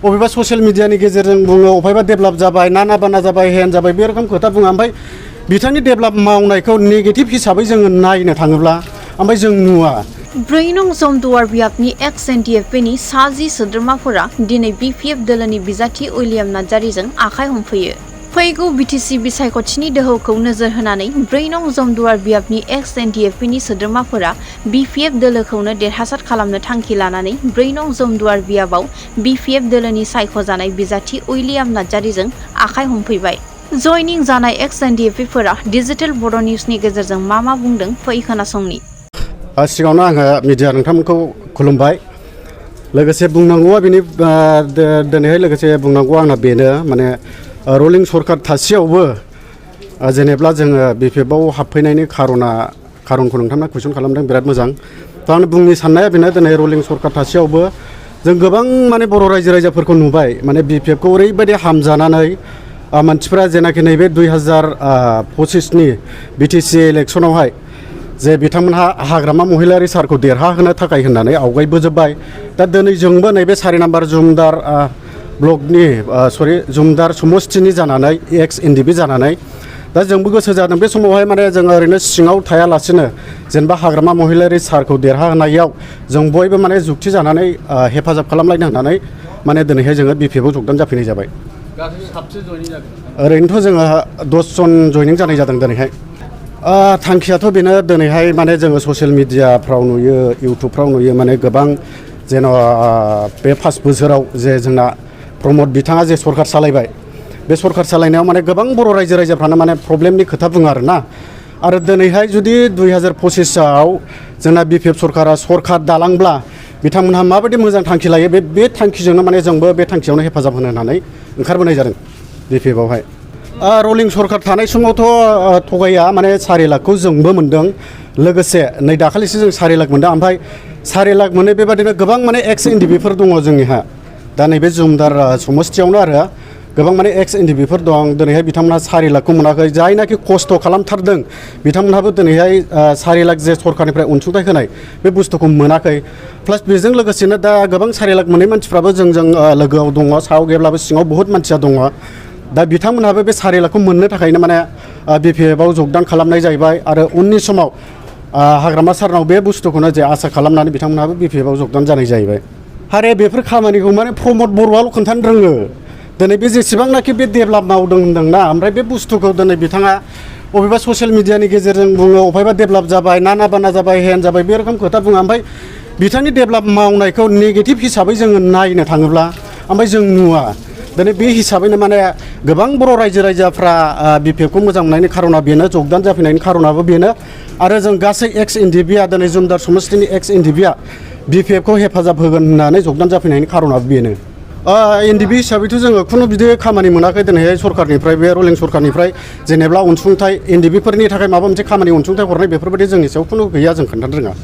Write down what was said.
अबेबा ससियेल मिडियानि गेजेरजों बुङो अबेबा डेभेलप जाबाय नाना बाना जाबाय हेन जाबाय बे रोखोम खोथा बुङो ओमफ्राय बिथांनि डेभेलप मावनायखौ नेगेटिभ हिसाबै जोङो नायनो थाङोब्ला ओमफ्राय जों नुवा। 4 नं जमदुवार बियाबनि एक्स NDFB साजि सोद्रोमाफोरा दिनै BPF दोलोनि बिजाथि उइलियाम नार्जारिजों आखाइ हमफैयो। फैगौ BTC बिसायख'थिनि दोहौखौ नोजोर होनानै 4 नं जमदुवार बियाबनि एक्स NDFB सोद्रोमाफोरा BPF दोलोखौनो देरहासार खालामनो थांखि लानानै 4 नं जमदुवार बियाबाव BPF दोलोनि सायख'जानाय बिजाथि उइलियाम नार्जारिजों आखाइ हमफैबाय। जयनिं जानाय एक्स NDFB फोरा डिजिटेल बड' निउसनि गेजेरजों मा बुंदों फै खोनासंनि। सिगाङावनो आङो मिडिया नोंथांमोनखौ खुलुमबाय। लोगोसे बुंनांगौआ बेनि दिनैहाय लोगोसे बुंनांगौआ आंना बेनो माने रलिं सरकार थासेयावबो जेनेब्ला जोङो BPFआव हाबफैनायनि खारनखौ नोंथांमोना कुइसन खालामदों बिराद मोजां। दा आं बुंनो साननाया बेनो दिनै रलिं सरकार थासेयावबो जों गोबां माने बर' रायजो राजाफोरखौ नुबाय माने BPFखौ ओरैबायदि हामजानानै मानसिफ्रा जेनाखि नैबे 2025नि BTC इलेक्सनावहाय जे बिथांमोनहा हाग्रामा महिलारि सारखौ देरहाहोनो थाखाय होननानै आवगायबोजोब्बाय। दा दिनै जोंबो नैबे 4 नाम्बार जुमदार ब्लकनि जुमदार समस्थिनि जानानै एक्स NDB जानानै दा जोंबो गोसो जादों बे समावहाय माने जोङो ओरैनो सिङाव थायालासिनो जेनेबा हाग्रामा महिलारि सारखौ देरहाहोनायाव जों बयबो माने जुक्ति जानानै हेफाजाब खालामलायनो होननानै माने दिनैहाय जोङो BPFआव जगदान जाफैनाय जाबाय। ओरैनोथ' जोङो 10 जन जयनिं जानाय जादों दिनैहाय। थांखियाथ' बेनो दिनैहाय माने जोङो ससियेल मिडियाफ्राव नुयो इउटुबफ्राव नुयो माने गोबां जेन' बे 5 बोसोराव जे जोंना प्रमद बिथाङा जे सरकार सालायबाय बे सरकार सालायनायाव माने गोबां बर' रायजो राजाफ्रानो माने प्रब्लेमनि खोथा बुङो आरोना। आरो दिनैहाय जुदि 2025आव जोंना BPF सरकार दालांब्ला बिथांमोनहा माबायदि मोजां थांखि लायो बे थांखिजोंनो माने जोंबो बे थांखियावनो हेफाजाब होनो होननानै ओंखारबोनाय जादों BPFआवहाय। रलिं सरकार थानाय समावथ' थगाया माने 4 लाखखौ जोंबो मोनदों लोगोसे नै दाखालिसो जों 4 लाख मोनदों ओमफ्राय 4 लाख मोनो बेबादिनो गोबां माने एक्स NDBफोर दङ जोंनिहा दा नैबे जुमदार समस्थियावनो आरो गोबां माने एक्स NDBफोर दं दिनैहाय बिथांमोनहा 4 लाखखौ मोनाखै जायनाखि खस्थ' खालामथारदों बिथांमोनहाबो दिनैहाय 4 लाख जे सरकारनिफ्राय अनसुंथाइ होनाय बे बुस्थुखौ मोनाखै। प्लास बेजों लोगोसेनो दा गोबां 4 लाख मोननाय मानसिफ्राबो जोंजों लोगोआव दङ सायाव गैयाब्लाबो सिङाव बहुत मानसिया दङ। दा बिथांमोनहाबो बे 4 लाखखौ मोननो थाखायनो माने BPFआव जगदान खालामनाय जाहैबाय आरो उननि समाव हाग्रामा सारनाव बे बुस्थुखौनो जे आसा खालामनानै बिथांमोनहाबो BPFआव जगदान जानाय जाहैबाय। आरो बेफोर खामानिखौ माने प्रमद बर'आल' खोन्थानो रोङो दिनै बे जेसेबांनाखि बे डेभेलप मावदों होनदोंना ओमफ्राय बे बुस्थुखौ दिनै बिथाङा अबेबा ससियेल मिडियानि गेजेरजों बुङो अबेबा डेभेलप जाबाय नाना बाना जाबाय हेन जाबाय बे रोखोम खोथा बुङो ओमफ्राय बिथांनि डेभेलप मावनायखौ नेगेटिभ हिसाबै जोङो नायनो थाङोब्ला ओमफ्राय जों नुवा। दिनै बे हिसाबैनो माने गोबां बर' रायजो राजाफ्रा BPFखौ मोजां मोननायनि खारना बेनो जगदान जाफैनायनि खारनाबो बेनो आरो जों गासै एक्स NDBआ दिनै जुमदार समस्थिनि एक्स NDBआ BPFखौ हेफाजाब होगोन होननानै जगदान जाफैनायनि खारनाबो बेनो। NDB हिसाबैथ' जोङो खुनु बिदि खामानि मोनाखै दिनैहाय सरकारनिफ्राय बे रलिं सरकारनिफ्राय जेनेब्ला अनसुंथाइ NDBफोरनि थाखाय माबा मोनसे खामानि अनसुंथाइ हरनाय बेफोरबायदि जोंनि सायाव खुनु गैया जों खोन्थानो रोङा।